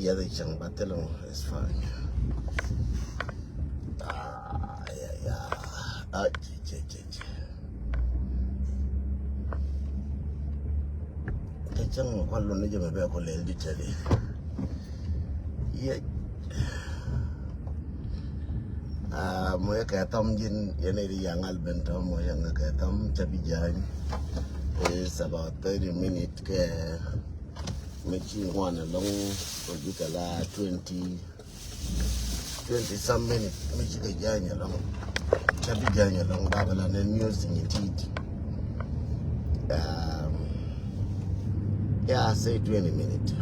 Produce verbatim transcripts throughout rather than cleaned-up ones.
Yɛth cäŋ ba thil ŋɔ is fine. Ah, yeah, yeah. Ah, cɛ, cɛ, cɛ, cɛ. Cɛ cäŋ ŋɔ kɔn lun ni jɛ mɛ bɛ kɔ lɛl di tɛli. Yɛ. Ah, mɔ yɛ kɛ thɔm ji̱n, yɛn ɛ di yaŋal ben thɔm, mɔ yɛ ŋa kɛ thɔm, cɛ bi ja̱ny. It's about thirty minute kɛ mi ci ŋuan along, kɛ bi kɛ la twenty, twenty some minute mi ci kɛ ja̱ny along. Cɛ bi ja̱ny along, ba bɛ la nɛ news ni tit. Um, yeah, say twenty minute.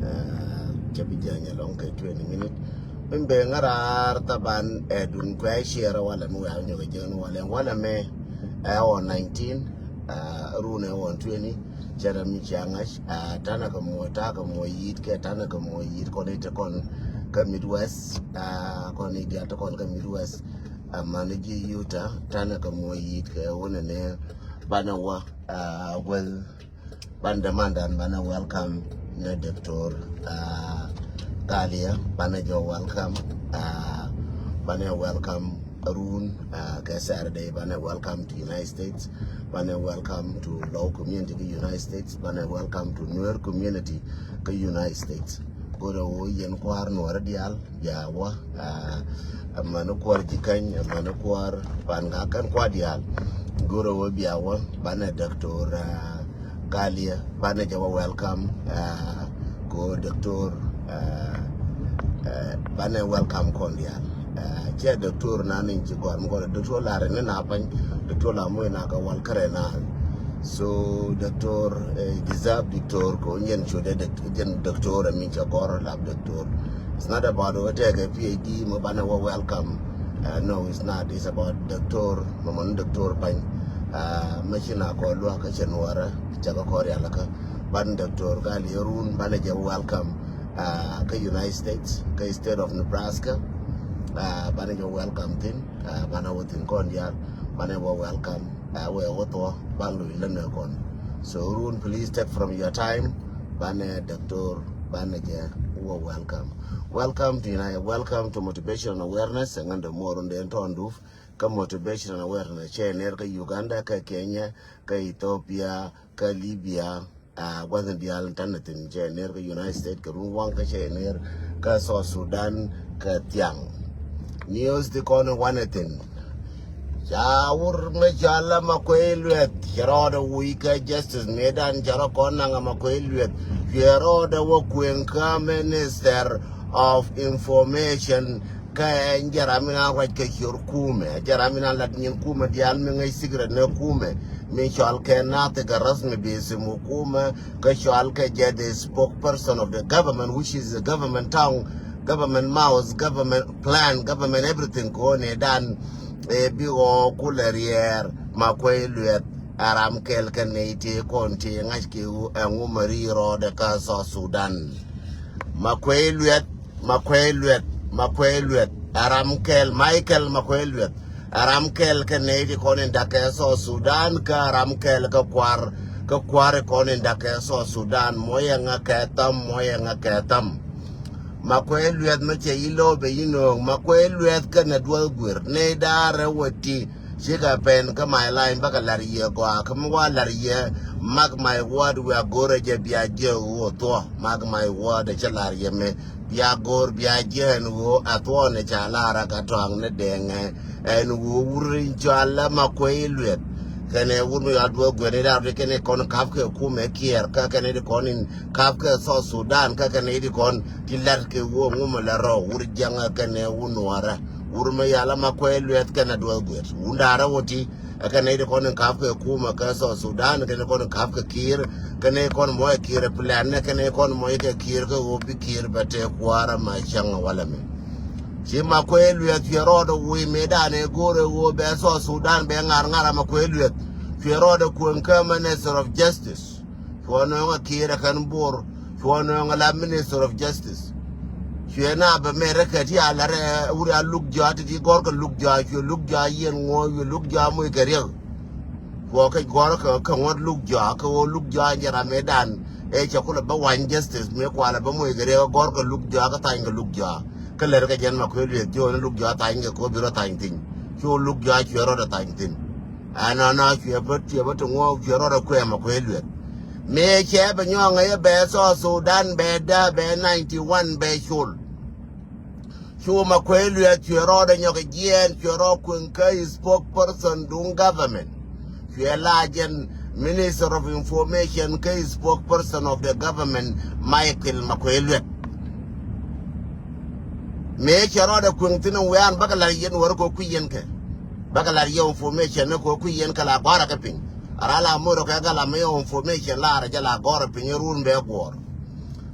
Uh, cɛ bi ja̱ny along kɛ twenty minute. Min bɛ ŋa̱raar thaban ɛ dun kuɛ ciɛrɛ walɛ mi wɛ a nyɔkɛ jɛn walɛ, walɛ mɛ ɛ ɣɔn nineteen, uh, run ɛ ɣɔn twenty. Cɛ rɛ mi cia ŋa̱c, ah, tanɛ kɛ muɔc, ta̱a̱ kɛ muɔc yi̱t kɛ, tanɛ kɛ muɔc yi̱t kɔn i̱ te kɔn kä Midwest, ah, kɔn i̱ diaal te kɔn kä Midwest. Amäni ji̱ Utah, tanɛ kɛ muɔc yi̱t kɛ wunɛ ni banɛ wä, ah, well, ban dämandan banɛ welcome ni Doctor, ah, Galia, banɛ jɛ welcome, ah, banɛ welcome Run, ah, kɛ Saturday, banɛ welcome to United States, banɛ welcome to Lou community kä United States, banɛ welcome to Nuer community kä United States. Go̱rɛ wä yɛn kua̱r Nuɔrä diaal, bia wä, ah, amäni kua̱r Jikäny, amäni kua̱r Pangak kɛn kua̱r diaal. Go̱rɛ wä bia wä, banɛ Doctor, ah, Galia, banɛ jɛ wä welcome, ah, ko Doctor, ah, ah, banɛ welcome kɔn diaal. Ah, cɛ Doctor na ni ci gɔr mi gɔr Doctor la rɛ ni na pany, Doctor la moy na ka wal kare na. So Doctor, eh, deserve Doctor ko nyen cu de Doc-, jɛn Doctor mi cɛ gɔr la Doctor. It's not about wä tɛkɛ P H D mo banɛ wä welcome. Uh, no, it's not. It's about Doctor, mɛ mɔni Doctor pany. Uh, mɛ ci na kɔ luak kä cɛ Nuɔrä, cɛ kɛ kɔ rial kä. Ban Doctor Galia Run, banɛ jɛ welcome, uh, kä United States, kä state of Nebraska. Uh, banɛ jɛ welcome thin, uh, banɛ wä thin kɔn diaal, banɛ wä welcome, uh, wɛ wä thuɔ, ban lui lä nɛ kɔn. So Run, please take from your time, banɛ Doctor, banɛ jɛ wä welcome. Welcome to United, welcome to Motivation and Awareness, ɛŋän dɛ muɔr run dee tɔn duf, kä Motivation and Awareness cɛ ner kä Uganda, kä Kenya, kä Ethiopia, kä Libya, ah, gua̱th in diaal in tanɛ thin cɛ ner kä United States, kä Run Waŋ kä cɛ ner kä South Sudan, kä Thiaŋ. News ti kɔn in wanɛ thin. Ca wur mi ca la Makuei Lueth, cɛ rɔɔdɛ wuc kä justice, mëëdan cɛ rɔ kɔn naŋ a Makuei Lueth. Cuɛ rɔɔdɛ wä kueŋ kä Minister of Information, kä ɛn jɛ ram in a ruac kɛ ciöt kumɛ, jɛ ram in a lat nyin kumɛ diaal mi ŋäc secret ni kumɛ. Mi cɔal kɛ nathi kɛ rasmi bi simu kumɛ, kä cɔal kɛ jɛ the spokesperson of the government, which is the government tongue, government mouth, government plan, government everything kɔn ɛ dan. Ɛ bi ɣɔɔ kulɛ riɛɛr Makuei Lueth, a ram kɛl kɛ nɛy ti kɔn ti ŋa̱c kɛ ɣöö ɛŋu mɛ ri rɔɔdɛ kä South Sudan. Makuei Lueth, Makuei Lueth, Makuei Lueth, a ram kɛl, Michael Makuei Lueth, a ram kɛl kɛ nɛy ti kɔn in da̱k kɛ South Sudan, kä a ram kɛl kɛ kuar, kɛ kuar kɔn in da̱k kɛ South Sudan, mɔ yɛ ŋa kɛ tham, mɔ yɛ ŋa kɛ tham. Makuei Lueth mɛ cɛ yi lo̱o̱ bɛ yi no̱o̱ŋ, Makuei Lueth kɛ nɛ duɔth guir, nɛy da̱rɛ wä ti, cikɛ pɛn kä my line bäkɛ la̱r yɛ gɔaa, kä mi wa la̱r yɛ, mark my word, wiaa go̱rɛ jɛ bia jiɛ ɣöö thuɔ, mark my word, cɛ la̱r yɛ mɛ, bia go̱r bia jiɛ ɛn ɣöö a thuɔɔnɛ ca la̱rä kä tɔaŋ ni dɛŋɛ, ɛn ɣöö wur in cɔal la Makuei Lueth. Kɛnɛ wur mi yɔal duɔth guɛn in raar di kɛnɛ kɔn ka̱p kɛ kumɛ Kiir, kä kɛnɛ di kɔn in ka̱p kɛ South Sudan, kä kɛnɛ di kɔn ti lat kɛ ɣöö ŋumɛ la rɔ wur jiɛŋɛ kɛnɛ wur Nuɔrä. Wur mi yɔal la Makuei Lueth kɛnɛ duɔth guɛt. Wun da̱rä wä ti, ɛ kɛnɛ di kɔn in ka̱p kɛ kumɛ kɛ South Sudan, kɛnɛ kɔn in ka̱p kɛ Kiir, kɛnɛ kɔn mɔc Kiir ɛ plan, kɛnɛ kɔn mɔc kɛ Kiir kɛ ɣöö bi Kiir bɛ tëë kuäärä ma cäŋ walɛ mi. Ci Makuei Lueth cuɛ rɔɔdɛ wui mëëdan ɛ go̱o̱rɛ ɣöö bɛ South Sudan bɛ ŋa̱r ŋa̱r a Makuei Lueth. Cuɛ rɔɔdɛ kueŋ kä Minister of Justice. Cuɔ nööŋ a Kiir ɛ kɛn Bor. Cuɔ nööŋ a la Minister of Justice. Cuɛ na bɛ mɛt rɛ kɛ ti a la rɛ wur a luk jɔa ti ti gɔr kɛ luk jɔa, cuɛ luk jɔa yiɛn ŋuɔ, cuɛ luk jɔa moc kɛ riɛk. Cuɔ kɛ gɔr kɛ, kɛ ŋuɔt luk jɔa, kɛ ɣöö luk jɔa jɛ ram mëëdan. Ëë cɛ kulɛ bä wany justice mëë kualɛ bä moc kɛ riɛk ɛ gɔ̱r kɛ luk jɔak kä thany kɛ luk jɔak. Kä lɛr kɛ jɛn Makuei Lueth jiɔni luk jɔak thany kɛ ko̱ bi rɔ thany thi̱n. Cu luk jɔak cuɛ rɔɔdɛ thany thi̱n. Ɛnɔnɔ cuɛ bä cuɛ bä ti ŋuɔ̱ɔ̱k cuɛ rɔɔdɛ kuɛ Makuei Lueth. Mëë cɛ bɛ nyɔɔŋ ɛ bɛ South Sudan bɛ dä bɛ ninety one bɛ col. Cu Makuei Lueth cuɛ rɔɔdɛ nyɔk jiɛɛn cuɛ rɔɔd kueŋ kä spokesperson duŋ government. Cuɛ la jɛn Minister of Information kä spokesperson of the government Michael Makuei Lueth. Mëë cɛ rɔɔdɛ kueŋ thi̱n wiaan bäkɛ lar yɛn wärä kɛ kui̱ yɛn kɛ. Bäkɛ lar yɛ information ni kɛ kui̱ yɛn kɛ la gɔ̱rä kɛ piny. Ara la mo̱rä kɛ gala mi yɛ information la ara jɛ la gɔ̱rä piny run bɛ guɔ̱ɔ̱r.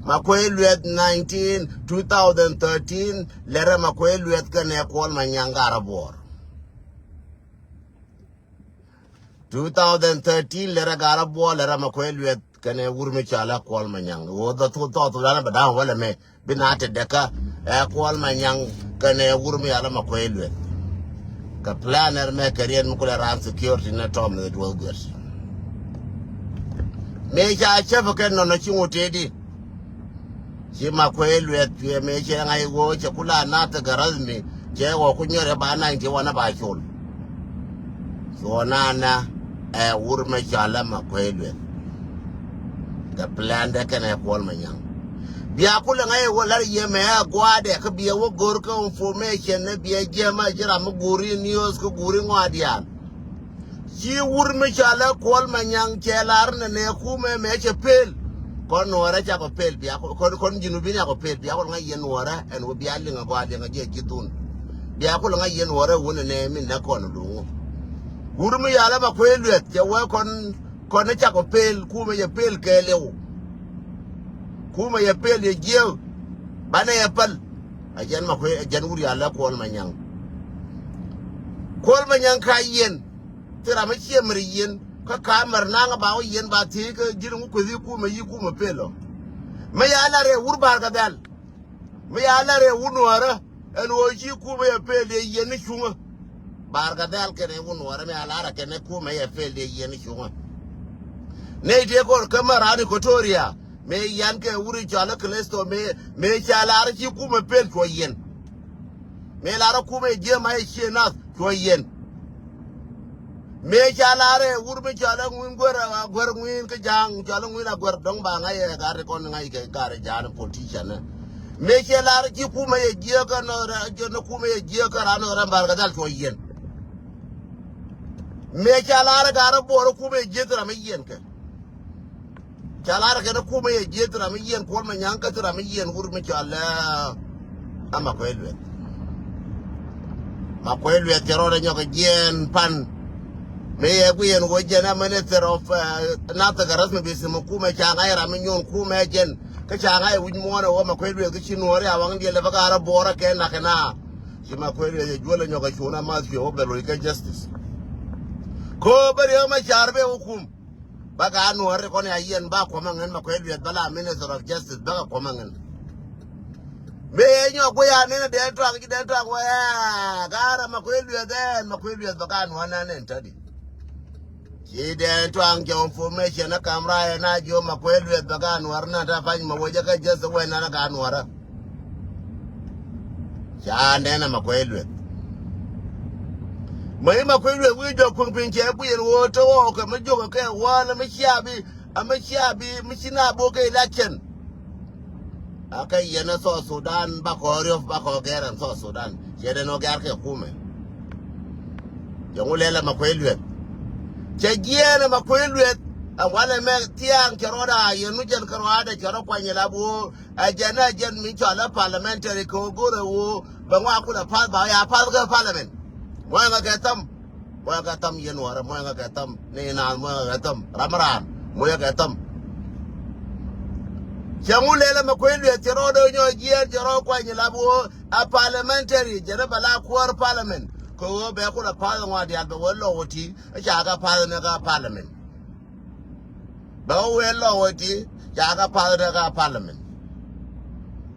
Makuei Lueth nineteen, two thousand thirteen, lɛrɛ Makuei Lueth kɛnɛ Kuɔl Manyaŋ Garä Buɔɔr. Two thousand thirteen, lɛrɛ Garä Buɔɔr, lɛrɛ Makuei Lueth kɛnɛ wur mi cɔalɛ Kuɔl Manyaŋ. Wä dhɔ thok thok thok dan bɛ da̱ŋ wälɛ mɛ, bi na te dɛkä, ɛ Kuɔl Manyaŋ kɛnɛ wur mi cɔalɛ Makuei Lueth. Kɛ planner mɛ kɛ riɛn mi kulɛ ran security ni tɔm ni duɔth guɛt. Mëë ca cäpɛ kɛ nɔnɔ ci ŋut tëëdi. Ci Makuei Lueth cuɛ mëë cɛ ŋa̱c ɣöö cɛ kula nath gɛ rasmi cɛ ɣɔw ku nyɔrɛ ba ninety one ba col. Cuɔ nana ɛ wur mɛ cɔalɛ Makuei Lueth. Kɛ plan dɛ kɛnɛ Kuɔl Manyaŋ. Bia kulɛ ŋa̱c ɣöö lar yɛ mɛ ɛ gua̱a̱dɛ kä bia wä go̱r kä information ni bia jiɛm a ji̱ ram mi go̱ri news kä go̱ri ŋɔaadian. Ci wur mi cɔalɛ Kuɔl Manyaŋ cɛ lar nɛ nɛ kumɛ mɛ cɛ pel. Kɔn nuɔrɛ cakɔ pel bia kɔn kɔn junubin yakɔ pel bia kɔn ŋa̱c yɛn nuɔrɛ ɛn wä bia liŋ a gɔaa liŋ a jiɛ ji̱ thun. Bia kɔn ŋa̱c yɛn nuɔrɛ wun nɛ nɛ min nɛ kɔn luŋu. Wur mi cɔalɛ Makuei Lueth cɛ wee kɔn kɔn ni cakɔ pel kumɛ cɛ pel kɛɛliw. Kumɛ cɛ pel cɛ jiɛ banɛ cɛ päl. A jɛn Makuei a jɛn wur cɔalɛ Kuɔl Manyaŋ. Kuɔl Manyaŋ ka yɛn. Thil ram mi ciɛ mɛr yien kä ka mɛr naŋ ba wä yien ba thiec kä ji̱n ŋu kueth yi kumɛ yi kumɛ pel ɔ. Mi ya la rɛɛ wur Bar Gadhɛl. Mi ya la rɛɛ wur nuɔrä ɛn ɣöö ci kumɛ yɛ pel yɛ yien ni cuŋä. Bar Gadhɛl kɛnɛ wur nuɔrä mi ya la rɛ kɛnɛ kumɛ yɛ pel yɛ yien ni cuŋä. Nɛy tëë kɔn kä mɛr ran Equatoria mëë yan kɛ wur cɔal ɛ Kelesto mëë mëë ca la rɛ ci kumɛ pel cuɔ yien. Mëë la rɔ kumɛ jiɛ ma yɛ ciɛ nath cuɔ yɛn. Mëë ca la rɛ wur mi cɔal ɛ ŋuin guer a guer ŋuin kä ja̱a̱ŋ cɔal ɛ ŋuin a guer dɔ̱ŋ ba ŋa̱c ɛ gat ri kɔn ŋa̱c kɛ gat ri ja̱a̱n politician ni. Mëë cɛ la rɔ ci kumɛ yɛ jiɛ kä nɔ rɛ jɛ ni kumɛ yɛ jiɛ kä ran nɔ rɛ Bar Gadhɛl cuɔ yɛn. Mëë ca la rɛ gat rɛ buɔr kumɛ yɛ jiɛ thil ram mi yɛn kɛ. Ca lar kɛn kumɛ yɛ jiɛ thil ram mi yiɛn Kuɔl Manyaŋ kä thil ram mi yiɛn wur mi cɔal ɛ Makuei Lueth. Makuei Lueth cɛ rɔɔdɛ nyɔk jiɛn pan. Mi yɛ guiɛn wä jɛn ɛ minister of nath kɛ rasmi bi sim kumɛ ca ŋa̱c ram mi nyuɔn kumɛ jɛn. Kä ca ŋa̱c wi̱c muɔ̱ɔ̱n ɛ wä Makuei Lueth kä ci nuɔɔri a waŋ diɛl ɛ bä ka rɔ buɔrä kɛ nak kɛ na. Ci Makuei Lueth ɛ juɔl ɛ nyɔk ɛ cuun a math cuɛ wä bɛ loc kɛ justice. Ko bä riek ma car bɛ wä kum. Ba gaa nuɔr ri kɔn ya yɛn ba kuɔmä ŋän Makuei Lueth ba la Minister of Justice ba ka kuɔmä ŋän. Mëë yɛ nyɔk guiya nɛn a Dɛn Tuaŋ ci Dɛn Tuaŋ wä ɛ gaa ra Makuei Lueth ɛn Makuei Lueth ba gaa nuɔr nan ɛn tädi. Ci Dɛn Tuaŋ jɛ information a kam ra yɛ na jiɔ Makuei Lueth ba gaa nuɔr nan ta pany ma wecä kä justice wɛ nan a gaa nuɔrä. Ca nɛn a Makuei Lueth. Mä i̱ Makuei Lueth wi̱i̱ jɔk kueŋ piny cɛ kui̱ yɛn ɣöö te ɣɔɔ kɛ mä jok kɛ wal a mä cia bi a mä cia bi mä ci na bok kɛ election. A kɛ yɛn a South Sudan bakɔ riɔp bakɔ gɛr ɛn South Sudan cɛ den ɔ gɛr kɛ kumɛ. Jɔŋ wä lɛl a Makuei Lueth. Cɛ jiɛɛn a Makuei Lueth a walɛ mɛ thiaŋ cɛ rɔɔda yɛn nu jɛn kɛ rɔɔda cɛ rɔ kuany ilap ɣöö. Ɛ jɛn ɛ jɛn mi cɔal ɛ parliamentary kɛ ɣöö go̱rɛ ɣöö bɛ ŋɔak kulɛ path ba ya path kɛ parliament. Muɔ̱yɛ ŋa kɛ tham. Muɔ̱yɛ kɛ tham yɛn wärä muɔ̱yɛ ŋa kɛ tham ni naath muɔ̱yɛ ŋa kɛ tham ram raan muɔ̱yɛ kɛ tham. Cɛ ŋu lɛl ɛmɛ kuec lueth cɛ rɔɔdɛ nyɔɔc jiɛɛn cɛ rɔɔd kuany lap ɣöö ɛ parliamentary jɛn ɛ bɛ la kuäär parliament kɛ ɣöö bɛ kulɛ path ŋɔak diaal bɛ wä lɔk wä ti ɛ ca kɛ path ni kɛ parliament. Bɛ wä wee lɔk wä ti ca kɛ path ni kɛ parliament.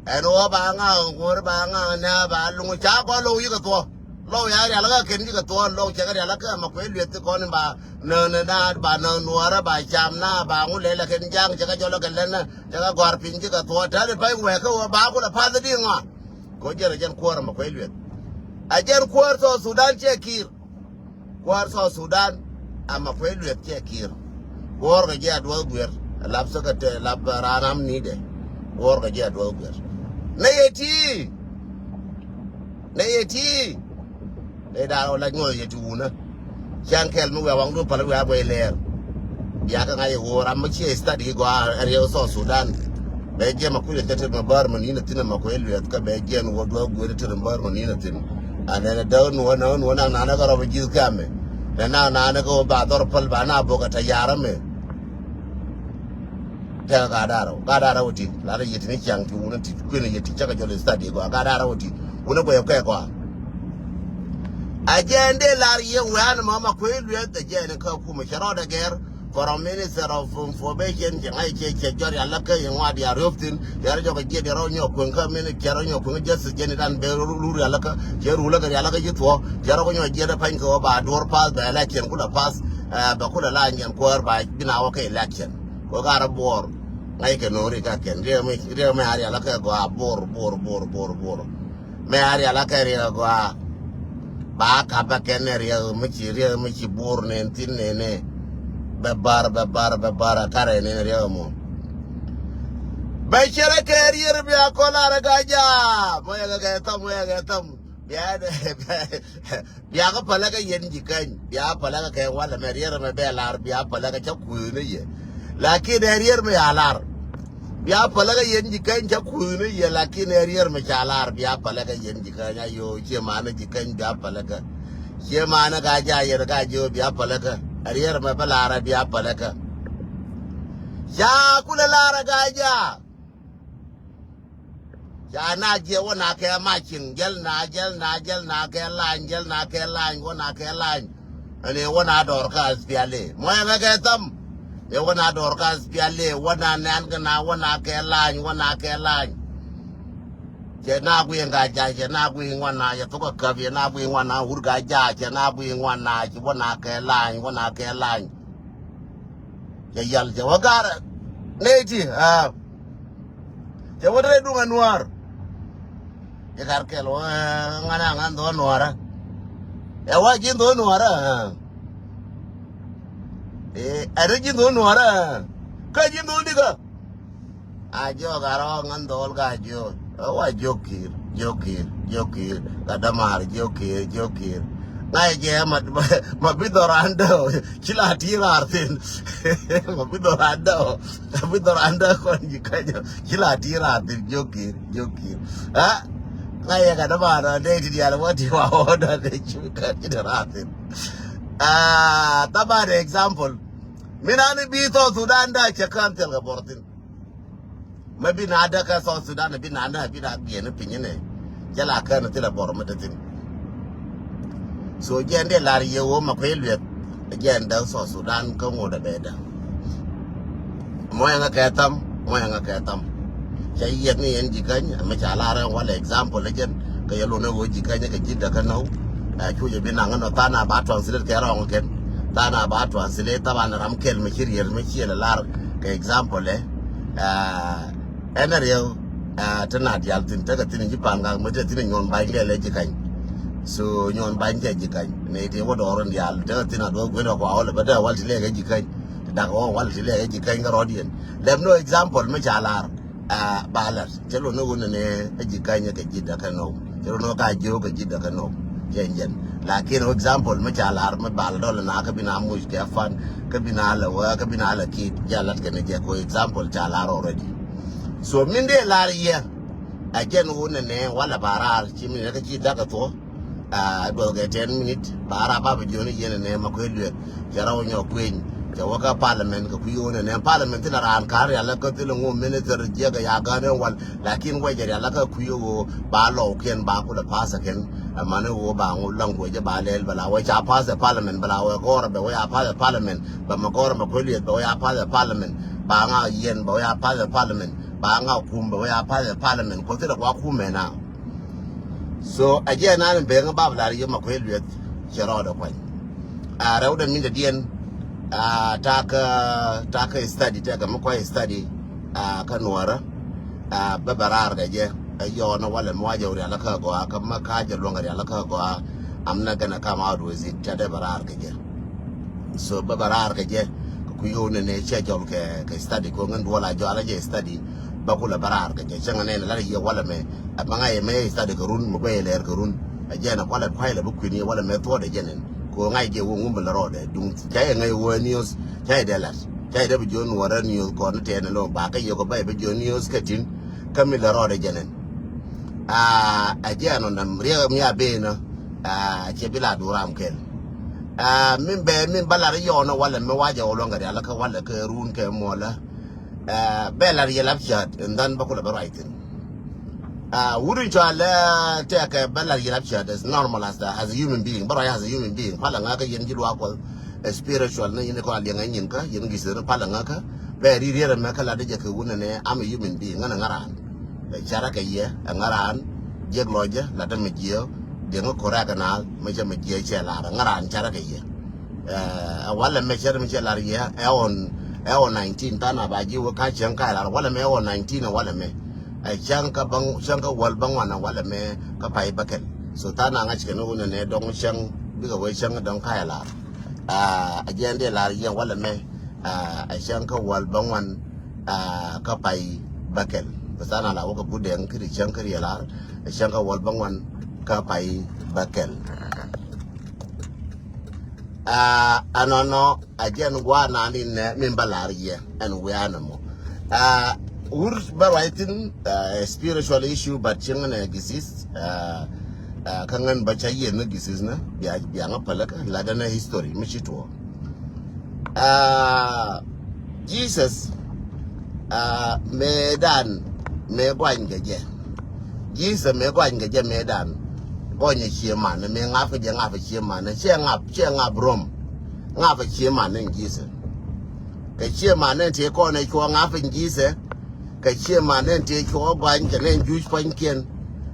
Ɛn wä ba ŋa̱a̱k ŋuɔ̱r ba ŋa̱a̱k nɛ ba luŋ ca kɔ lo̱k yikɛ thuɔ. Lɔw ya rial kä kɛn ji̱ kɛ thuɔ̱ɔ̱n lɔw cɛ kɛ rial kä ma kuɛ lueth ti kɔn in ba nä nä na ba nä nuɔrä ba cam na ba ŋu lɛ lɛ kɛn jaŋ cɛ kɛ jɔl kɛ lɛn cɛ kɛ gɔr piny ji̱ kɛ thuɔ̱ɔ̱n tɛn in pay wɛ kä wä ba ku lɛ path di ŋɔn. Kɛ wä jɛn a jɛn kuäär ma kuɛ lueth. A jɛn kuäär South Sudan cɛ kiir. Kuäär South Sudan ama kuɛ lueth cɛ kiir. Kuäär kɛ jɛ a duɔth guer a lap sä kɛ te lap raan am ni dɛ. Kuäär kɛ jɛ a duɔth guer. Nɛ yɛ ti. Nɛ yɛ ti. Nɛ da̱a̱n wä lac ŋɔth yɛ ti wunä. Ciaŋ kɛl mi wiaa waŋdu pal wiaa guɛy lɛɛr. Bia kä ŋa̱c i̱ ɣöö ram mi ciɛ study gɔaa area South Sudan. Bɛ jiɛm a kui̱ lɛ cä tet ma bär ma ni̱n a thi̱n a ma kuɛ luɛth kä bɛ jiɛn wä duɔ̱ɔ̱k guëëri tet ma bär ma ni̱n a thi̱n. A nɛn a däk nuɔ̱ɔ̱n nuɔ̱ɔ̱n naŋ na̱a̱n kä rɔb a ji̱th kamɛ. Nɛ naŋ na̱a̱n kä wä ba dhɔr päl ba na bok a tɛ ya̱r amɛ. Tɛk a gat da̱rä gat da̱rä wä ti la rɛ yɛ ti ni ciaŋ ti wun a ti kui̱n a yɛ ti cä kɛ jɔl study gɔaa gat da̱rä wä ti wun a guɛy kɛ gɔaa. A jɛn dee lar yɛ wɛ̈ɛ̈n mama kuey lueth a jɛn kä kumɛ cɛ rɔɔdɛ gɛr. Kɔrɔ Minister of Information cɛ ŋa̱c cɛ cɛ jɔr ya läkä yɛ ŋuat ya riöp thin ya rɔ jɔk a jiɛt ya rɔ nyɔk kueŋ kä mini cɛ rɔ nyɔk kueŋ justice jɛn idan bɛ rur ya läkä cɛ rur läkä ya läkä ji̱ thuɔ cɛ rɔ kɛ nyɔk jiɛt a pany kɛ wä ba duɔr path bɛ election kulɛ path. Bɛ kulɛ la nyɛn kuäär ba bi na wä kä election. Kɛ wä ka rɔ buɔr ŋa̱c kɛ no̱o̱ŋ ri ka kɛn riɛk mi riɛk mi a rial läkä gɔaa buɔr buɔr buɔr buɔr buɔr. Mɛ a rial a kɛ riɛk a gɔaa. Ba kap a kɛn nɛ riɛk mi ci riɛk mi ci buur nɛn thin nɛnɛ. Bɛ bar bɛ bar bɛ bar a karɛ nɛn riɛk a mɔ. Bɛ cɛ rɛ kɛ riɛk bia kɔl a rɛ ka jaa mɔ yɛ kɛ kɛ tham mɔ yɛ kɛ tham. Bia dɛ bia kɛ pälä kɛ yɛn ji̱ käny bia pälä kɛ kɛ walɛ mɛ riɛk mɛ bɛ lar bia pälä kɛ cä kuëëni yɛ. Lakin ɛ riɛk mɛ ya lar. Bia pälä kä yɛn ji̱ käny cä kuëëni yɛ lakin ɛ riɛr mi ca lar bia pälä kä yɛn ji̱ käny a yo̱o̱ ciɛ manä ji̱ käny bia pälä kä. Ciɛ manä ka ja yɛn ka ji̱ ɣöö bia pälä kä. Ɛ riɛr mɛ bä lar ɛ bia pälä kä. Ca kulɛ lar ɛ ka ja. Ca na jiɛ wä na kɛ maciŋ jäl na jäl na jäl na kɛ lany jäl na kɛ lany wä na kɛ lany. Ɛn ɛ wä na dɔr kä aspiali mɔ ɛŋɛ kɛ tham. Ɛ wä na dɔr kä aspiali wä na nɛn kɛ na wä na kɛ lany wä na kɛ lany. Cɛ na guiy ŋa ja̱ cɛ na guiy ŋuan na yɛ thok ɛ käp yɛ na guiy ŋuan na wur ga ja̱ cɛ na guiy ŋuan na ci wä na kɛ lany wä na kɛ lany. Cɛ yal cɛ wä garɛ nɛy ti aa. Cɛ wä rɛy duŋ ɛ nuäär. Cɛ kar kɛl wä ŋan a ŋan dhɔ nuäärä. Ɛ wa ji̱n dhɔ nuäärä. Ɛ ri ji̱n dhɔ nuäärä. Kä ji̱n dhɔ dikä. A jiɔk a rɔ ŋän dhɔl ka jiɔk. Ɛ wa jiɔk ki̱i̱r jiɔk ki̱i̱r jiɔk ki̱i̱r. Ka dämaar jiɔk ki̱i̱r jiɔk ki̱i̱r. Ŋa̱c jɛ ma bi dhɔran däw. Ci la ti raar thin. Ma bi dhɔran däw. Ma bi dhɔran däw kɔn ji̱ käny. Ci la ti raar thin jiɔk ki̱i̱r jiɔk ki̱i̱r. Ɛ ŋa̱c jɛ ka dämaar dɔ̱ dee ti diaal wä ti wa wä dɔ̱ dee ci bi kän ci dee raar thin. Ɛ thaban example. Min ani bi South Sudan da cɛ kän thil kɛ bɔr thin. Mɛ bi na däk kä South Sudan bi na nä bi na giɛn piny nɛ. Cɛ la kän thilɛ bɔr mɛ te thin. So jiɛn dee lar yɛ wä ma kuɛ lueth. Jiɛn däk South Sudan kä ŋot a bɛ däk. Mɔ ɛŋɛ kɛ tham mɔ ɛŋɛ kɛ tham. Cɛ yiɛth ni yɛn ji̱ käny mɛ ca lar ɛn walɛ example ɛ jɛn. Kɛ yɛ lon ɛ wä ji̱ käny kɛ ji̱ däk kä nɔw. Ɛ cu jɛ bi naŋ ɛn ɔ than a ba translate kɛ rɔŋ kɛn. Than a ba translate thaban ram kɛl mɛ ci riɛl mɛ ci yɛl lar kɛ example ɛ. Ɛn a riɛw. Te na dial thin tekɛ thin ji̱ pan gak mɛ te thin nyuɔn ba̱ny kɛ lɛ ji̱ kany. So nyuɔn ba̱ny kɛ ji̱ kany nɛ ti wä dɔɔr in dial tekɛ thin a duɔk guin a kua wä lɛ bä dee wal ti lɛ kɛ ji̱ kany. Ti dak wä wal ti lɛ kɛ ji̱ kany kɛ rɔɔd yɛn lɛm no example mɛ ca lar. Ba lar cɛ lo ni wun ni a ji̱ kany kɛ ji̱ dak kɛ nɔw. Cɛ run wä ka jiök kɛ ji̱ däkä nɔk. Cɛ jɛn lakin example mi ca lar mi bal dɔl na kä bi na muc kɛ fan kä bi na lɛ wä kä bi na lɛ kit ja lat kɛ ni jɛ ko example ca lar already. So min dee lar yɛ a jɛn wun ni nɛ wala ba rar ci min kä ci dakä thuɔ. A duɔth kɛ ten minute ba rar ba bi jiɔni yɛn ni nɛ ma kuɛ luet. Cɛ rɔ nyɔ kueny cɛ wä kä parliament kɛ kui̱ wun ni nɛ parliament thilɛ ran kar ya lɛ kä thilɛ ŋu minister jiɛ kɛ ya gani wal. Lakin wec rial la kä kui̱ ɣöö ba lɔw kiɛn ba kulɛ pass kɛn. Ɛmani ɣöö ba ŋu language ba lɛl bɛ la wec a pass ɛ parliament bɛ la wec gɔr bɛ wec a pass ɛ parliament bɛ mɛ gɔr mɛ kuɛ lieth bɛ wec a pass ɛ parliament ba ŋa yɛn bɛ wec a pass ɛ parliament ba ŋa kum bɛ wec a pass ɛ parliament kuɔ thilɛ kua kum mɛ na. So a jiɛ nan ben bap lar yom a kuɛ lueth cɛ rɔɔdɛ kuany. A rɛw dɛ min dɛ diɛn a takä takä study tɛkɛ mi kuay study a kä nuɔrä a bä bɛ raar kɛ jɛ. Ɛ yɔɔnä walɛ mi wacɛ rial kä gɔaa kä ma ka jɛ luɔŋ rial kä gɔaa. I'm not gonna come out with it tɛ dɛ bɛ raar kɛ jɛ. So bä bä raar kɛ jɛ kɛ kui̱ ɣöö nɛnɛ cɛ jɔl kɛ kɛ study kɛ ɣöö ŋän duɔl a jɔal a jɛ study. Bä kulɛ bä raar kɛ jɛ cäŋ nɛn lar yɛ walɛ mɛ. Ɛ bä ŋa̱c yɛ mɛ study kɛ run mɛ guɛy lɛɛr kɛ run. Ɛ jɛ nɛ kualɛ kuay lɛ bä kui̱n yɛ walɛ mɛ thuɔɔdɛ jɛ nɛn kɛ ɣöö ŋa̱c jɛ wä ŋum bä lɛ rɔɔdɛ duŋ ca yɛ ŋäc wä news ca yɛ dee lat ca yɛ dee bä jiö nuɔrä news kɔn tɛɛn lɛ ba kä yɛ kɛ bä yɛ bä jiö news kɛ tin kä mi lɛ rɔɔdɛ jɛ nɛn. A a jɛ nɔ nam riɛk mi a bee nɔ. A cɛ bi la duram kɛl. A min bɛ min ba lar yɔɔnä walɛ mi wacɛ wä luɔŋ kɛ rial kä walɛ kɛ run kɛ muɔlä. A bɛ lar yɛ lap cät and then bä kulɛ bä ruac thin. A wut in cɔal tɛkɛ bä lar yɛ lap cät as normal as the as a human being bä ruac as a human being palɛ ŋä kä yɛn ji̱ luaak kuɔth. Spiritual ni yɛn kɔn a liɛŋ a nyin kä yɛn gi̱th ni palɛ ŋä kä bɛ ri riɛr ɛmɛ kä lat jɛ kɛ wun ɛnɛ am a human being ŋän a ŋä raan. Ɛ carä kɛ yɛ ɛ ŋä raan. Jiɛk lɔcä lat ɛmɛ jiɛ. Diɛŋ ɛ korak ɛ naath mɛ cɛ mɛ jiɛ cɛ lar ɛ ŋä raan carä kɛ yɛ. Ɛ walɛ mɛ cɛ mɛ cɛ lar yɛ ɛ ɣɔn ɛ ɣɔn nineteen than a ba ji̱ wä ka cäŋ ka lar walɛ mɛ ɛ ɣɔn nineteen ɛ walɛ mɛ. Ɛ cäŋ kä bäŋ cäŋ kä wäl bäŋuan ɛ walɛ mɛ kä pay bäkɛl. So than a ŋa̱c kɛn wun ɛnɛ dɔŋ cäŋ bikɛ wee cäŋ dɔŋ ka ɛ lar. A jiɛn dee lar yɛ walɛ mɛ. A cäŋ kä wäl bäŋuan a kä pay bäkɛl. Bä than a la wä kä but dɛŋ kiri cäŋ kiri ɛ lar. A cäŋ kä wäl bäŋuan kä pay bäkɛl. A anɔnɔ a jɛn gua̱a̱ naan in nɛ min bä la̱r yɛ ɛn wiaa nɛ mɔ. A wur bä ruac thin a spiritual issue but cieŋ nɛ gisis. A kä ŋän bä ca yieth ni gisis ni bia bia ŋä päläkä lat ɛn ɛ history mi ci tuɔɔk. A Jesus a mëëdan mëë guany kɛ jɛ. Jesus mëë guany kɛ jɛ mëëdan. Gɔnyɛ cie man mëë ŋap kɛ jɛ ŋap cie man ciɛ ŋap ciɛ ŋap rom. Ŋap cie man ni Jesus. Kɛ cie man ni tëë kɔn ɛ cuɔ ŋap ni Jesus. Kɛ cie man ni tëë cuɔ guany kɛ ni juc pua̱nykiɛn.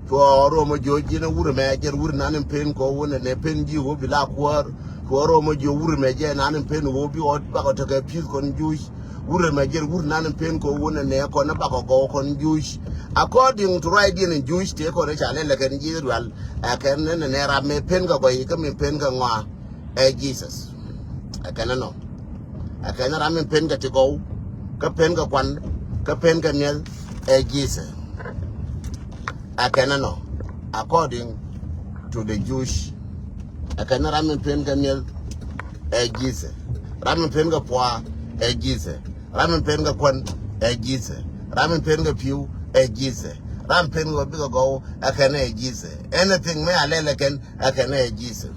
Cuɔ rom ɛ juɔc ji̱n ɛ wur ɛmɛ jɛn wur nan in pen kɔ wun ɛ nɛ pen ji̱ wä bi la kuäär. Cuɔ rom ɛ juɔc wur ɛmɛ jɛ nan in pen wä bi ɣɔt bakɔ tekɛ pi̱th kɔn juc. Wurɛ mɛ jɛn wur nan in pen kɛ wun ɛ nɛ kɔn ɛ bakɔ gɔw kɔn juc. According to right in juc tëë kɔn ɛ ca lɛl ɛ kɛn ji̱ Israel ɛ kɛn ɛ nɛ ram mɛ pen kɛ gɔy kä mi pen kɛ ŋɔa. Ɛ Jesus. Ɛ kɛn ɛ nɔ ɛ kɛn ɛ ram mi pen kɛ ti gɔw kä pen kɛ kuan kä pen kɛ miɛl. Ɛ Jesus. Ɛ kɛn ɛ nɔ according to the Jewish. Ɛ kɛn ɛ ram mi pen kɛ miɛl. Ɛ Jesus. Ram mi pen kɛ pua. Ɛ Jesus. Ram mi pen kɛ kuan. Ɛ Jesus. Ram mi pen kɛ piu. Ɛ Jesus. Ram pen kɛ bikɛ gɔw. Ɛ kɛn ɛ Jesus. Anything mi a lɛl ɛ kɛn ɛ kɛn ɛ Jesus.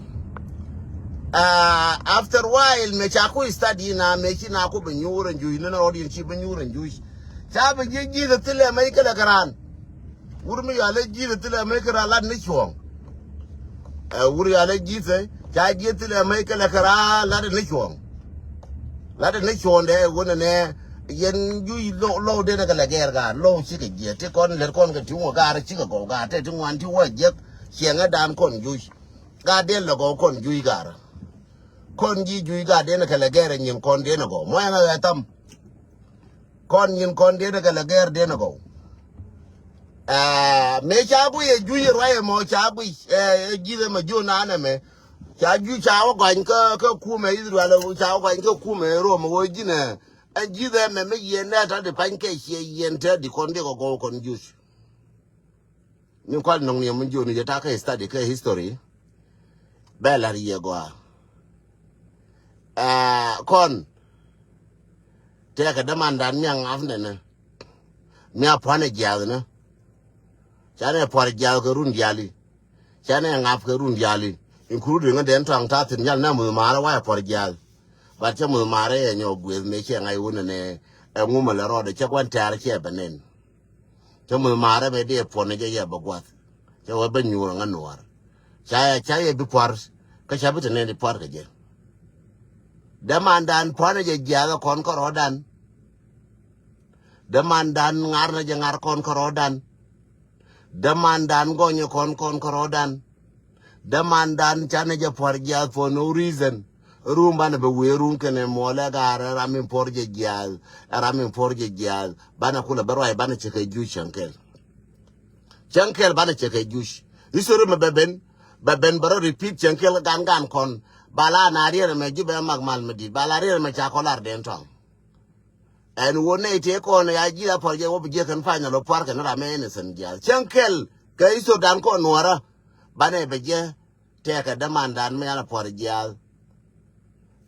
Ah, after while mɛ ca ku study na mɛ ci na ku bi nyuur ɛn juc ni na audience ci bi nyuur ɛn juc. Ca bi jiɛ Jesus thilɛ mɛ ikɛ lɛ kɛ raan. Wur mi yɔalɛ Jesus thilɛ mɛ ikɛ raan lat ni cuɔ̱ɔ̱ŋ. Ɛ wur yɔalɛ Jesus ca jiɛ thilɛ mɛ ikɛ lɛ kɛ raan lat ni cuɔ̱ɔ̱ŋ. Lat ni cuɔ̱ɔ̱ŋ dɛ wun ɛnɛ yɛn juc lɔw lɔw denɛ kɛ lɛ gɛɛr gaat lɔw cikɛ jiɛ ti kɔn lɛt kɔn kɛ ti ŋuɔ gaat cikɛ gɔw gaat tɛ ti ŋuan ti wä jiɛk. Ciɛŋɛ dan kɔn juc. Gaat den lɛ gɔw kɔn juc gaat. Kɔn ji̱ juc gaat den kɛ lɛ gɛɛr ɛ nyin kɔn den ɛ gɔw mɔ ɛŋɛ ɣɛ tham. Kɔn nyin kɔn den kɛ lɛ gɛɛr den ɛ gɔw. Aa mëë ca guiy ɛ juc ɛ ruac ɛmɔ ca guiy ɛ ji̱th ɛmɛ jiön an ɛmɛ. Ca juc ca wä gɔny kä kä kumɛ Israel ca wä gɔny kä kumɛ Rom ɛ wä ji̱n ɛ. Ɛn ji̱th ɛmɛ mi yieen nɛ tɔ di pany kɛ ciɛ yieen tɛ di kɔn di kɛ gɔw kɔn juc. Ni kual nɔŋ ni ɛmɛ jiön ni jɛ ta kä study kä history. Bɛ lar yiɛ gɔaa. Aa kɔn tɛkɛ dämandan mi a ŋa̱p nɛnɛ. Mi a pua̱n ɛ jiath nɛ. Canɛ pua̱r jiath kɛ run diaali. Canɛ ŋa̱p kɛ run diaali. Including ŋä den tɔaŋ ta̱a̱ thi̱n nyal nɛ muth maarä wa̱i̱ pua̱r jiath. But cä muth maarä ɛ nyɔk gueth mëë ciɛ ŋa̱c wun nɛnɛ. Ɛ ŋumä lɛ rɔɔdɛ cä gua̱n tɛ̈r ciɛ bɛ nɛn. Cä muth maarä mëë dee puɔ̱n ni jɛ yɛ bɛ gua̱th. Cä wä bä nyuur ŋä nuɔɔr. Ca yɛ ca yɛ bi pua̱r kä ca bi te nɛn di pua̱r kɛ jɛ. Dämandan pua̱n jɛ jiath ɛ kɔn kärɔɔdan. Dämandan ŋar ni jɛ ŋar kɔn kärɔɔdan. Dämandan gɔnyɛ kɔn kɔn kärɔ̱dan. Dämandan canɛ jɛ puɔr jiath for no reason. Rum banɛ bɛ wee rum kɛnɛ muɔlɛ gaarɛ ram in puɔr jɛ jiath. Ram in puɔr jɛ jiath. Banɛ kulɛ bɛ ruac banɛ cɛ kɛ juc cɛŋ kɛl. Cɛŋ kɛl banɛ cɛ kɛ juc. History mɛ bɛ ben. Bɛ ben bɛ rɔ repeat cɛŋ kɛl gan gan kɔn. Bala na riɛn mɛ ji̱ bɛ mak mal mɛ dit. Bala riɛn mɛ ca kɔlar den tɔŋ. Ɛn wä nɛy tëë kɔn ya ji̱ a puɔr jɛ wä bi jiɛ kɛn final ɔ puar kɛn ram ɛ innocent jiath. Cäŋ kɛl kɛ history dan kɔn nuɔrä. Banɛ bɛ jiɛ tɛkɛ dämandan mi yan a puɔr jiath.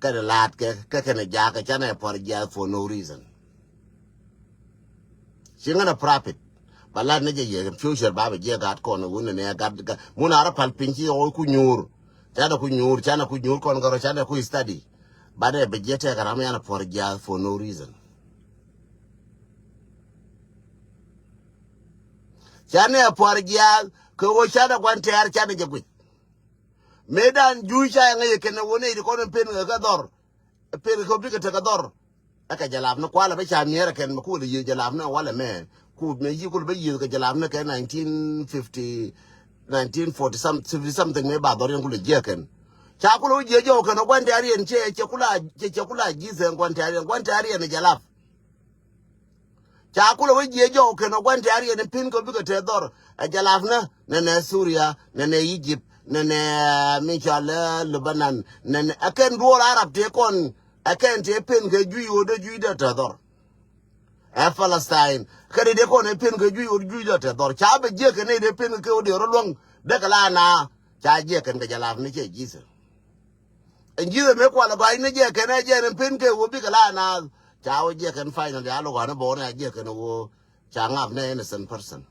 Kɛn laat kɛ kɛ kɛn jakä canɛ puɔr jiath for no reason. Ci ŋän a profit. Ba lat ni jɛ yɛ future ba bɛ jiɛ gat kɔn wun ni gat gat mun a rɔ pal piny ci ɣɔy ku nyuur. Canɛ ku nyuur canɛ ku nyuur kɔn gɔrɔ canɛ ku study. Banɛ bɛ jiɛ tɛkɛ ram yan a puɔr jiath for no reason. Canɛ puɔr jiath kɛ wä canɛ guan tɛɛr canɛ jɛ guic. Mëëdan juuc ca yɛ ŋäc kɛn wä nɛy ti kɔn in pen kɛ dhɔr. Pen kɛ bikɛ tekɛ dhɔr. Ɛ kɛ jɛ lap ni kualɛ bä ca miɛɛr ɛ kɛn mɛ kulɛ yiëë jɛ lap ni walɛ mɛ. Ku mɛ yi kulɛ bä yiëë kɛ jɛ lap ni kɛ nineteen fifty, nineteen forty some, fifty something mɛ ba dhɔr yɛn kulɛ jiɛ kɛn. Ca kulɛ wä jiɛ jɔw kɛn ɔ guan tɛɛr yɛn cɛ cɛ kula cɛ cɛ kula ji̱ thɛn guan tɛɛr yɛn guan tɛɛr yɛn jɛ lap. Ca kulɛ wä jiɛ jɔw kɛn ɔ guan tɛɛr yɛn pin kɛ bikɛ tɛ dhɔr. Ɛ jɛ lap ni nɛnɛ Suria nɛnɛ Egypt nɛnɛ mi cɔal ɛ Lebanon nɛnɛ ɛ kɛn duɔl Arab tëë kɔn. Ɛ kɛn tëë pen kɛ juic ɣöö dee juic dee tɛ dhɔr. Ɛ Palestine kɛ dee dee kɔn ɛ pen kɛ juic ɣöö juic dee tɛ dhɔr ca bɛ jiɛ kɛn ɛ dee pen kɛ ɣöö dee rɔ luäŋ. Dee kɛ la na ca jiɛ kɛn kɛ jɛ lap ni cɛ Jesus. Ɛn ji̱th ɛmɛ kual ɛ gɔa̱a̱c ni jɛ kɛn ɛ jɛ ni pen kɛ ɣöö bikɛ la naath ca wä jɛ kɛn final ya lok ɣɔ̱a̱n ɛ bɔɔr ni a jɛ kɛn ɣöö ca ŋap ni innocent person.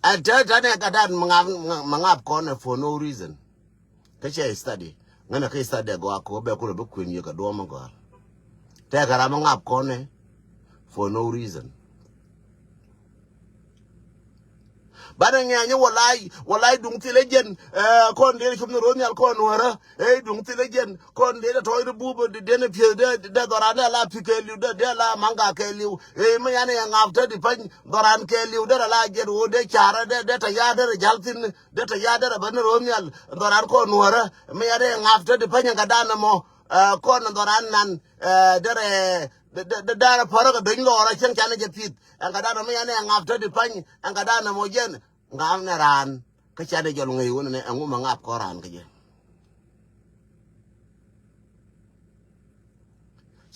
Ɛn te te ni ɛ gat dan mɛ ŋap mɛ ŋap kɔn ɛ for no reason. Kä cɛ study ŋän ɛ kä study ɛ gɔaa kɛ ɣöö bɛ kulɛ bi kuën yɛ kɛ duɔ̱ɔ̱m ɛ gɔ̱a̱r. Tɛkɛ ram ɛ ŋap kɔn ɛ for no reason. Banɛ ŋiɛny walay walay duŋ thilɛ jɛn. Kɔn dee cum ni ro̱o̱ nhial kɔn wärä. Ey duŋ thilɛ jɛn kɔn dee tɔc ri bup dee ni pieth dee dhɔran dee la pi kɛ liw dee dee la maŋga kɛ liw. Ey mi yan yɛ ŋap tä di pany dhɔran kɛ liw dee la jɛn wo dee carä dee dee tɛ ya dee rɛ jal thin dee tɛ ya dee rɛ bä ni ro̱o̱ nhial dhɔran kɔn wärä. Mi yan yɛ ŋap tä di pany ŋa dan mɔ. Kɔn dhɔran nan dee rɛ dee dee dee rɛ pärä kɛ dony lɔɔrä cieŋ canɛ jɛ pith. Ɛn kɛ dan mɔ yan yɛ ŋap tä di pany ɛn kɛ dan mɔ jɛn. Ŋa̱a̱m ni raan kä canɛ jɔl ŋäc wun ni ɛŋu mɛ ŋap kɔn raan kä jɛ.